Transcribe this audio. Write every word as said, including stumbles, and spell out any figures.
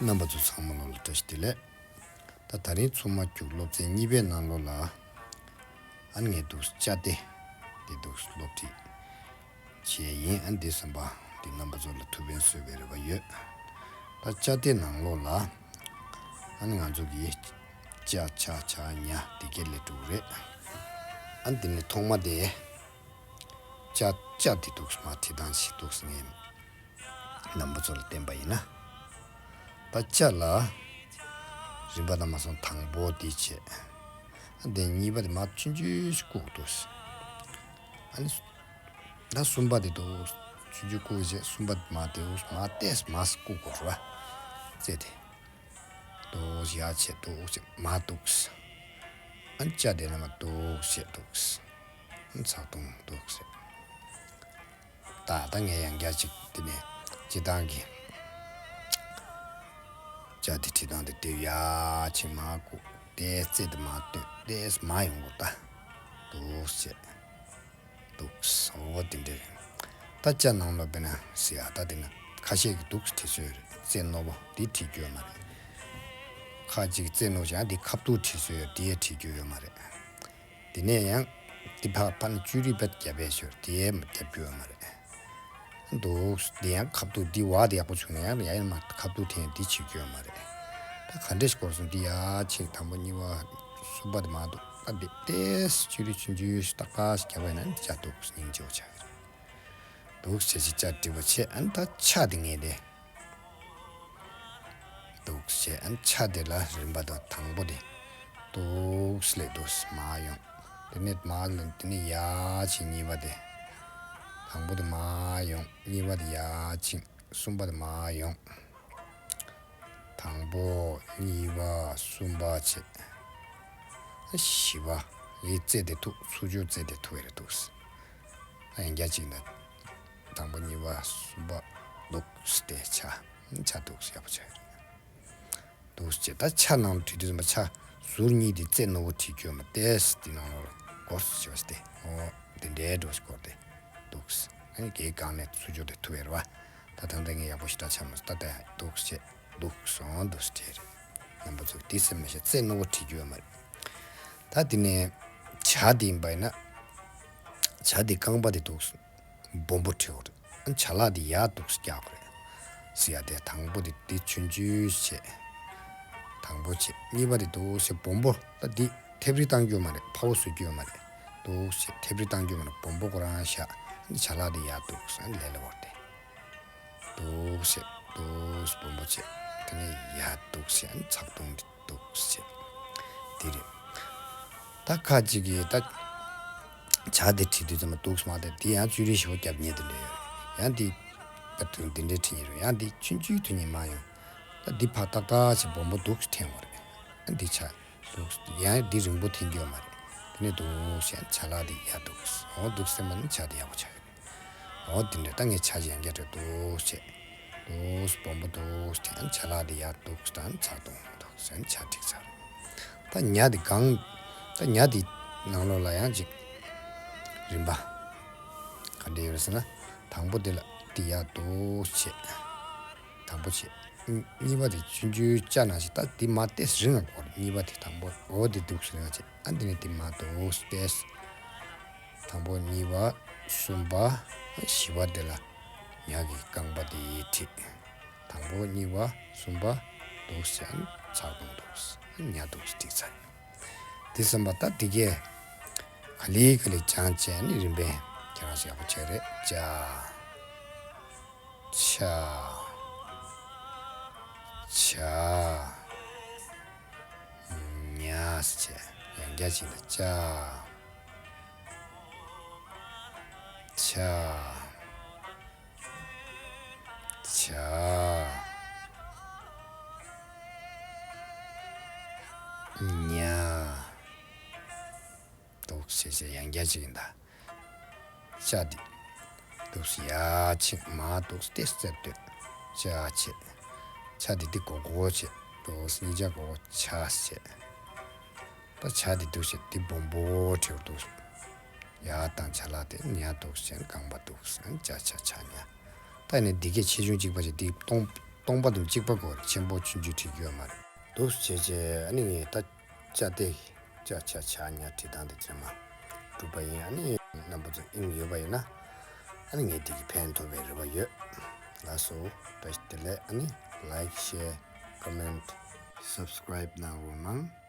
རྣམ་པ་ཚོ་ཚང་མ་ལོ་ལ་བཀྲ་ཤིས་བདེ་ལེགས། ད་ད་རིང་ཚུགས་མ་རྒྱུགས་སློབ་ཚན་གཉིས་པའི་ནང་ལོ་ལ། ཨ་ནི་ངས་འདུག་ཅ་ཏེ་འདི་འདུག་སློབ་ཁྲིད་བྱས་ཡིན། ཨ་ནི་འདི་བསམ་པ་འདི་རྣམ་པ་ཚོ་ལ་ཐུགས་ཕན་གསོས་པའི་རེ་བ་ཡོད། ད་ཅ་ཏེ་ནང་ལོ་ལ་ཨ་ནི་ང་ཚོ་གི་ཅ་ཆ་ཇ་ཉ་འདི་གས་ལས་དྲུག་རེད། ཨ་ནི་འདི་ནས་ཐོག་མ་དེ་ཅ་ཅ་འདི་འདུག་མ་བྲིས་སྟངས་ཤིག་འདུག་ངས། རྣམ་པ་ཚོ་ལ་བསྟན་པ་ཡིན་ན། ད་ཅ་ལ་རིམ་པ་དང་མ་སོང་དང་པོ་འདི་བྱས། ཨ་འདི་གཉིས་པ་དེ་མར་ཆུང་ཆུང་ཞིག་བཀུག་འདུག་ཨ་ནི་ད་གསུམ་པ་དེ་འདུག་ཆུང་ཆུང་བཀུག་བྱས་གསུམ་པ་དེ་མར་དེ་འུ་མར་ཏེས་མར་བཀུག་དགོས་རེད་བ། རྩེ་དེ་འདུག་ཡ་བྱས་འདུག་བྱས་མར་འདུག་ཨ་ནི་ཅ་དེ་ནས་མར་འདུག་བྱས་འདུག་ཨ་ནི་ཚག་ཐུང་འདུག་བྱས། ད་ད་ངས་ཡང་བསྐྱར་ཅིག་དེ་ནས་སྤྱི་བཏང་གི་ཅ་དེ་བྲིས་སྟངས་དེ་དེ་ཡ་ཆེ་མ་གོ། དེ་རྩེ་དེ་མ་སྟོན་དེ་མ་ཡོང་གོ། ད་འདུག་བྱས་འདུག་འོ་དེ་འདྲ་རེད། ད་ཅ་ནང་ལོ་དཔེར་ན་ཟེར་ཡ་ད་དེ་ན་ཁ་ཤས་ཀྱི་འདུག་བྲིས་སྲོལ་རེད། རྩེ་རྣོ་པོ་དེ་བྲིས་རྒྱུ་ཡོད་མ་རེད། ཁ་ཅིག་རྩེ་རྣོ་ཞིག་ཡང་དེ་ཁ་བཏུག་བྲིས་སྲོལ་ཡོད། དེ་ཡ་བྲིས་རྒྱུ་ཡོད་མ་རེད། དེ་ནས་ཡང་དེ་ཕར་ཕར་ནས་བཅུད་རིས་བེད་རྒྱབ་པའི་ཞོར་དེ་ཡས་མ་རྒྱབ་རྒྱུ་ཡོད་མ་རེད། འདུག་དེ་ཡང་ཁ་བཏུག་འདི་བ་དེ་ཡག་པོ་བྱུང་ན་ཡང་ཡ་ཡིན་མ་ཁ་བཏུག་དེ་ཡང་འདི་བྱེད་རྒྱུ་ཡོད་མ་རེད། ད་ག་འདྲ་ཞིག་སྐོར་སོང་འདི་ཡ་ཆེ་དང་པོ་གཉིས་པ་གསུམ་པ་དེ་མ་འདུག་ད་འདི་ཏེས་བཅུད་རིས་ཆུང་ཆུང་ཞིག་ཏག་ཏག་ཞིག་རྒྱབ་པ་ཡིན་ན་འདི་ཅ་འདུག་སྙིང་རྗེ་བོ་ཆགས་ཀྱི་རེད། འདུག་བྱས་ཅི་ཅ་འགྲིག་པ་བྱས་ཨ་ནི་ད་ཆ་དེ་ངས་དེ། འདུག་བྱས་ཨ་ནི་ཆ་དེ་ལ་རིམ་པ་དང་དང་པོ་དེ་འདུག་ལས་འདུག་མར་ཡོང་། དེ་ནས་མར་ལ་དེ་ནས་ཡ་ཆེ་གཉིས་པ་དེ། དང་པོ་དེ་མར་ཡོང་གཉིས་པ་དེ་ཡ་ཆེ་གསུམ་པ་དེ་མར་ཡོང་། དང་པོ་གཉིས་པ་གསུམ་པ་བྱས། བཞི་པ་ཡི་རྩེ་དེ་ཐུག་ཚུར་ཕྱོགས་རྩེ་དེ་ཐུག་ཡ་རེད་འདུག་ཡང་བསྐྱར་གཅིག་ན། དང་པོ་གཉིས་པ་གསུམ་པ་འདུག་སྟེ་ཆ། ཆ་འདུག་ཡག་པོ་ཆགས་ཡོད་རེད། འདུག་ཅེས་ད་ཆ་ནང་ལ་བྲིས་དུས་ཙམ་པ་ཆ་ཟུར་གཉིས་དེ་རྩེ་རྣོ་བོ་བྲིས་རྒྱུ་མ་ཏེས་དེ་ནང་ལོགས་ལ་སྐོར་སུ་བྱས་ཏེ་འོ་དེ་འདྲའི་འགྲོ་སྐོར་ཏེ་འདུག་ཨ་ནི་གའི་སྒང་ནས་ཚུར་ཕྱོགས་དེ་ཐུག་ཡོད་རེད་བ། ད་ད་ལྟ་ངས་ཡག་པོ་ཞིག་ད་ཆ་མ་ད་ལྟ་འདུག་ཅེས་འདུག་སོང་འདུག་ཅེས་རེད། རྣམ་པ་ཚོ་དེ་སེམས་མ་ཤེས་རྩེ་རྣོ་བོ་བྲིས་རྒྱུ་ཡོད་མ་རེད། ད་དེ་ནས་ཇ་དེ་ཡིན་པ་ཡིན་ན། ཇ་དེ་རྐང་པ་དེ་འདུག་སོང་སྦོམ་པོ་བྲིས་པ་རེད། ཇ་ལག་དེ་ཡར་འདུག་སེ་བཀྱག་པ་རེད། ཟེར་ཡ་དེ་དང་པོ་དེ་དེ་ཆུང་ཆུང་བྱས། དང་པོ་བྱས་གཉིས་པ་དེ་འདུག་སེ་སྦོམ་པོ་ད་དེ་ཐེབས་རིས་བཏང་རྒྱུ་མ་རེད། ཕ་བོ་བཟོ་རྒྱུ་མ་རེད། འདུག་སེ་ཐེབས་རིས་བཏང་རྒྱུ་མ་རེད། སྦོམ་པོ་ཁོ་རང་བཞག་ཇ་ལག་དེ་ཡར་འདུག་སེ་ལེ་ལེ་བར་དེ། འདུག་སེ་འདུག་སེ་སྦོམ་པོ་བྱས་དེ་ནས་ཡར་འདུག་སེ་ཚག་ཐུང་དེ། འདུག་ཟེར། དེ་རེད། ད་ཁ་ཅིག་གིས་ད་ཇ་དེ་བྲིས་དུས་ཙམ་པ་འདུག་སེ་མ་དེ་དེ་ཡང་བཅུད་རིས་ཞེ་པོ་རྒྱབ་མཁན་དེ་འདྲ་ཡོད་རེད། ཡང་དེ་ད་དུང་དེ་འདྲའི་བྲིས་མཁན་རེད། ཡང་དེ་ཆུང་ཆུང་དུ་ཉིད་མ་ཡོང་། ད་འདི་ཕར་ཏག་ཏག་ཅིག་སྦོམ་པོ་འདུག་སེ་འཐེན་པ་རེད། ཨ་འདི་ཆ་འདུག་སེ་ཡང་འདི་རིང་པོ་འཐེན་རྒྱུ་ཡོད་མ་རེད། དེ་ནས་འདུག་སེ་ཇ་ལག་དེ་ཡར་འདུག་སེ་འོ་འདུག་སེ་མ་ནི་ཇ་དེ་ཡག་པོ་ཆགས་ཡོད་རེད། འོ་དེ་འདྲ་ད་ངས་ཇ་ཡང་བསྐྱར་འདུག་སེ། འདུག་སེ་སྦོམ་པོ་འདུག་སེ་ཇ་ལག་དེ་ཡར་འདུག་སེ་ཚག་ཐུང་འདུག་སེ་ཇ་འགྲིག་ཚར། ད་ཉ་དེ་གང་། ད་ཉ་དེ་ནང་ལོགས་ལ་ཡང་ཅིག་རིམ་པ་ག་འདྲ་ཡོད་ཟེར་ན། དང་པོ་དེ་ལ་དེ་ཡར་འདུག་སེ། དང་པོ་བྱས། གཉིས་པ་དེ་ཆུང་ཆུང་ཇ་ནང་བཞིན་ད་དེ་མར་ཏོག་ཙམ་རིང་བ་སྐོར། གཉིས་པ་དེ་དང་པོ་འོ་དེ་འདུག་སེ་རིང་བ་བྱས། ཨ་འདི་ནས་དེ་མར་འདུག་སེ་ཏོག་ཙམ། དང་པོ་གཉིས་པ་གསུམ་པ་བཞི་པ་དེ་ལ་ཉ་གི་རྐང་པ་དེ་ཡིས་ཁྲིད། དང་པོ་གཉིས་པ་གསུམ་པ་འདུག་སེ་ཚག་ཐུང་འདུག་སེ་ཉ་འདུག་སེ་ཁྲིད་ཚར། དེ་ཙམ་པ་ད་དེ་གས་ག་ལེ་ག་ལེ་སྦྱངས་བྱས་ནས་རིམ་པས་ཁྱེད་རང་ཚོ་ཡག་པོ་བྱས་རེད། ཇ། ཆ། ཇ། ཉ་ཟེར་བྱས། ཡང་བསྐྱར་ཅིག་ལ་ཇ། ཆ། ཇ། ཉ། འདུག་སེ་བྱས་ཡང་བསྐྱར་ཅིག་ཡིན་ད། ཇ་དེ་འདུག་སེ་ཡར་ཕྱིན། མར་འདུག་སེ་ཏོག་ཙམ་བཏོན། ཇ་བྱས། ཇ་དེ་འདི་སྒོར་སྒོར་བྱས། འདུག་སེ་གཉིས་ཆ་སྒོར་སྒོར་ཇ་བྱས། ད་ཇ་དེ་འདུག་སེ་འདི་སྦོམ་པོ་བྲིས་འདུག་སེ། ཡར་བཏང་ཇ་ལག་དེ་ཉ་འདུག་སེ་རྐང་པ་འདུག་སེ་ཇ་ཇ་ཇ་ཉ། ད་ནི་འདི་གས་ཆེ་ཆུང་གཅིག་པ་ཞིག་འདི་སྟོང་ སྟོང་པ་དང་གཅིག་པ་གོ་རེད། ཆེན་པོ་ཆུང་ཆུང་བྲིས་རྒྱུ་ཡོད་མ་རེད། འདུག་སེ་བྱས་བྱས་ཨ་ནི་ངས་ད་ཅ་དེ་ཅ་ཆ་ཆ་ཉ་བྲིས་སྟངས་དེ་ཚོད་མ་གྲུབ་པ་ཡིན། ཨ་ནི་རྣམ་པ་ཚོ་དབྱིངས་ཡོད་པ་ཡིན་ན་ཨ་ནི་ངས་དེ་གི་ཕན་ཐོགས་པའི་རེ་བ་ཡོད། ལགས་སོ། བཀྲ་ཤིས་བདེ་ལེགས། ཨ་ནི་like, share, comment, subscribe གནང་རོགས་གནང་།